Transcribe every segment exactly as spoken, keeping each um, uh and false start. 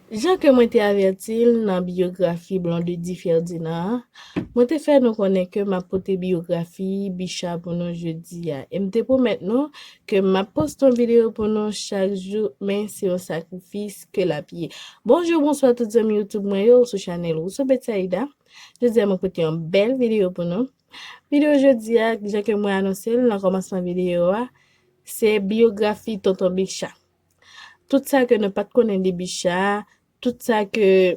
Jan ke mwen te avèti l nan biyografi Blondedy Ferdinand an, mwen te fè nou konnen ke m ap pote biyografi Bicha pou nou jodi a. E m te pwomèt nou ke m ap poste yon videyo pou nou chak jou, men se yon sakrifis ke l ap ye. Bonjou, bonswa tout zanmi YouTube mwen yo, sou chanèl Rousseau Betsaida. Jodi a mwen pote yon bèl videyo pou nou. Videyo jodi a, jan ke mwen anonse l nan kòmansman videyo a, se biyografi Tonton Bicha. Tout sa ke nou pa t konnen de Bicha, tout sa ke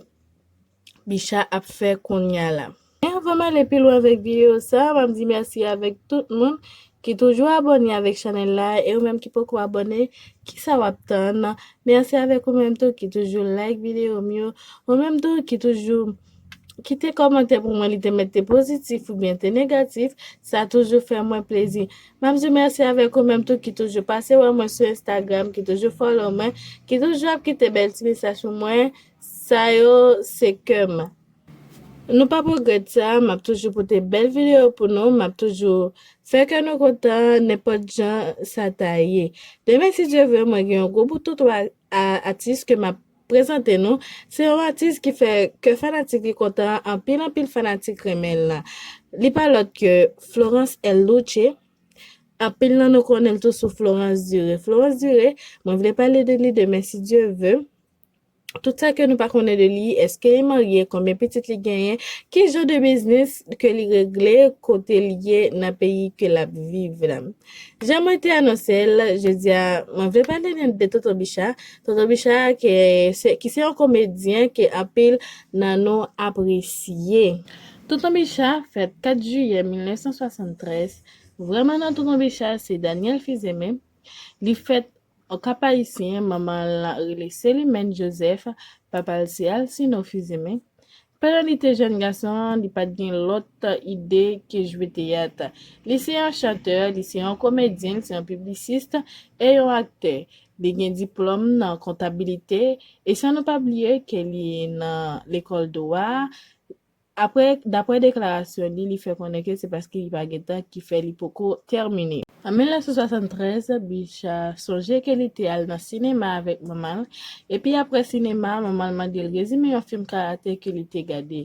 Bicha ap fè kounye a la. Men anvan m ale pi lwen avèk videyo sa, m ap di mèsi avèk tout moun ki toujou abòne avèk chanèl la, e ou menm ki poko abòne, kisa w ap tann? Mèsi avèk ou menm tou ki toujou like videyo m yo, ou menm tou ki toujou kite kòmantè pou mwen, li te mèt te pozitif oubyen te negatif, sa toujou fè mwen plezi. M ap di mèsi avèk ou menm tou ki toujou pase wè mwen sou Instagram, ki toujou follow mwen, ki toujou ap kite bèl ti mesaj pou mwen, sa yo se kè m. Nou p ap regrèt sa, m ap toujou pote bèl videyo pou nou, m ap toujou fè kè nou kontan nenpòt jan sa ta ye. Demen, si Dye vle, mwen gen yon gwo bout tou twa a-, atis ke m ap prezante nou. Se yon atis ki fè kè fanatik li kontan, anpil, anpil fanatik renmen l la. Li pa lòt ke Florence El Louche. Anpil nan nou konnen l tou sou Florence Duré. Florence Duré, mwen vle pale de li demen, si Dye vle. Tout sa ke nou pa konnen de li, èske li marye, konbyen pitit li genyen, ki jan de biznis ke li regle, kote li ye nan peyi ke l ap viv la. Jan mwen te anonse l, jodi a, mwen vle pale de Tonton Bicha. Tonton Bicha, ke se, ki se yon komedyen ke anpil nan nou apresye. Tonton Bicha fèt kat jiyè mil nèf san swasanntrèz. Vrè non Tonton Bicha se Daniel Fils-Aimé. Li fèt Okap Ayisyen, manman l rele Celimène Joseph, papa l se Alcino Fils-Aimé. Pandan li te jèn gason, li pa t gen lòt ide ke jwe teyat. Li se yon chantè, li se yon komedyen, li se yon piblisis e yon aktè. Li gen diplòm nan kontabilite, e san nou pa bliye ke li nan lekòl dwa. Apre, daprè deklarasyon li, li fè konnen ke se paske li pa gen tan ki fè li poko tèmine. An mil nèf san swasanntrèz, Bicha sonje ke li te al nan sinema avèk manman l, epi apre sinema, manman l mande l rezime yon fim karate ke li te gade.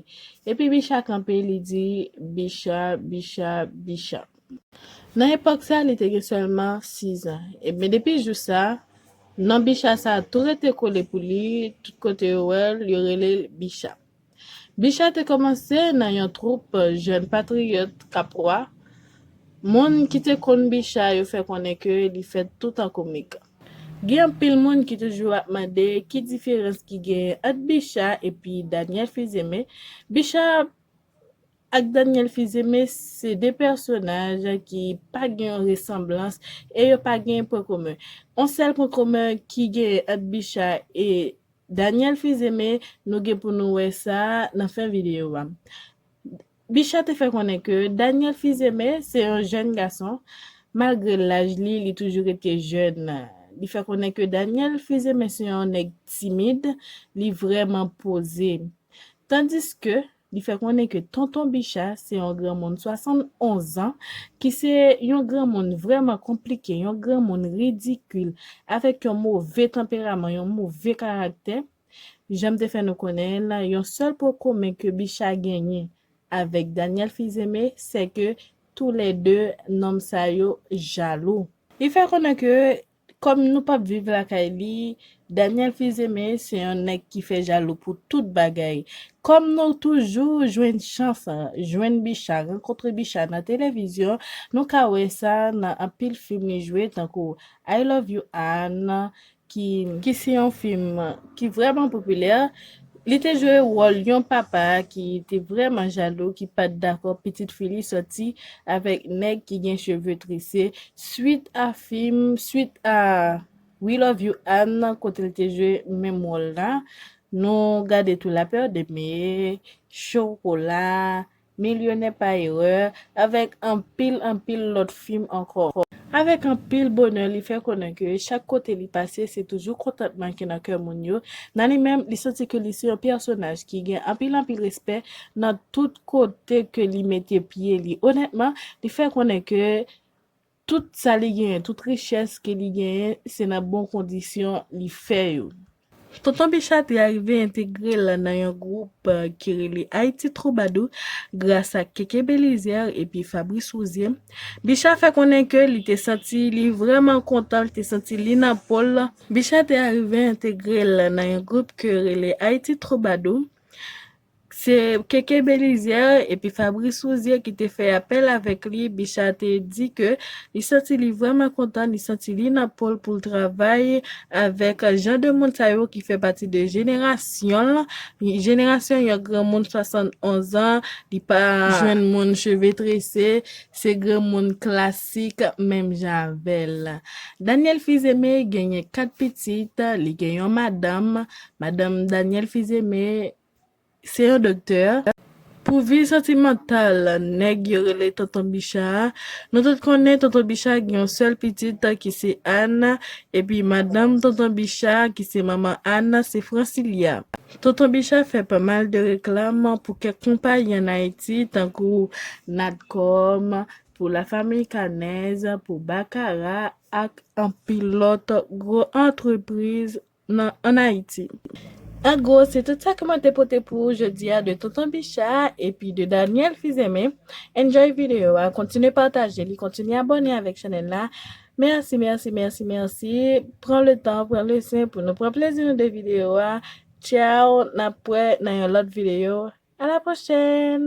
Epi Bicha kanpe, li di, "Bicha, Bicha, Bicha." Nan epòk sa, li te gen sèlman sizan. Ebyen, depi jou sa, non Bicha sa a tou rete kole pou li, tout kote yo wè l, yo rele l Bicha. Bicha te kòmanse nan yon twoup jèn patriyòt Kapwa. Moun ki te konn Bicha yo fè konnen ke li fèt tout an komik. Gen anpil moun ki toujou ap mande ki diferans ki gen ant Bicha epi Daniel Fils-Aimé. Bicha ak Daniel Fils-Aimé se de pèsonaj ki pa gen yon resanblans e yo pa gen pwen komen. Yon sèl pwen komen ki gen ant Bicha e Daniel Fils-Aimé, nou gen pou nou wè sa nan fen videyo a. Bicha te fè konnen ke Daniel Fils-Aimé se yon jèn gason. Malgre laj li, li toujou rete jèn. Li fè konnen ke Daniel Fils-Aimé se yon nèg timid, li vrèman poze. Tandiske li fè konnen ke Tonton Bicha se yon granmoun swasannonz an, ki se yon granmoun vrèman konplike, yon granmoun ridikil, avèk yon move tanperaman, yon move karaktè. Jan m te fè nou konnen l, yon sèl pwen komen ke Bicha genyen avèk Daniel Fils-Aimé, se ke toulède nonm sa yo jalou. Li fè konnen ke, kòm nou p ap viv lakay li, Daniel Fils-Aimé se yon nèg ki fè jalou pou tout bagay. Kòm nou toujou jwenn chans, jwenn Bicha, rankontre Bicha nan televizyon, nou ka wè sa nan anpil fim li jwe, tankou I Love You, Anne, ki, ki se yon fim ki vrèman popilè. Li te jwe wòl yon papa ki te vrèman jalou, ki pa t dakò pitit fi li sòti avèk nèg ki gen cheve trese. Swit a fim, swit a We Love You, Anne, kote l te jwe menm wòl la, nou gade tou La Peur d'aimer, Chocolat, Millionnaire par erreur, avèk anpil, anpil lòt fim ankò. Avèk anpil bonè, li fè konnen ke chak kote li pase, se toujou kontantman ki nan kè moun yo. Nan li menm, li santi ke li se yon pèsonaj ki gen anpil, anpil respè nan tout kote ke li mete pye li. Onètman, li fè konnen ke tout sa li genyen, tout richès ke li genyen, se nan bon kondisyon li fè yo. Tonton Bicha te arive entegre l nan yon gwoup ki rele Haïti Troubadour gras a Keke Belizaire epi Fabrice Rouzier. Bicha fè konnen ke li te santi li vrèman kontan, li te santi li nan po l. Bicha te arive entegre l nan yon gwoup ke rele Haïti Troubadour. Se Keke Belizaire epi Fabrice Rouzier ki te fè apèl avèk li. Bicha te di ke li santi li vrèman kontan, li santi li nan po l pou l travay avèk jan de moun sa yo ki fè pati de jenerasyon l. Jenerasyon yon granmoun swasannonz an, li pa jwenn moun cheve trese, se granmoun klasik menm jan avè l. Daniel Fils-Aimé genyen kat pitit, li gen yon madanm. Madanm Daniel Fils-Aimé se yon doktè. Pou vi santimantal nèg yo rele Tonton Bicha a, nou tout konnen Tonton Bicha gen yon sèl pitit ki se Anne, epi madanm Tonton Bicha ki se manman Anne se Francilia. Tonton Bicha fè pa mal de reklam pou kèk konpayi ann Ayiti, tankou Natcom, pou Lafanmi Kanèz, pou Bakara ak anpil lòt gwo antrepriz nan ann Ayiti. An gwo, se tout sa ke mwen te pote pou ou jodi a de Tonton Bicha epi de Daniel Fils-Aimé. Enjoy videyo a, kontinye pataje li, kontinye abòne avèk chanèl la. Mèsi, mèsi, mèsi, mèsi. Pran le tan, pran le sen pou nou pran plezi nou de videyo a. Tchaw, n ap wè nan yon lòt videyo. A la pwochèn!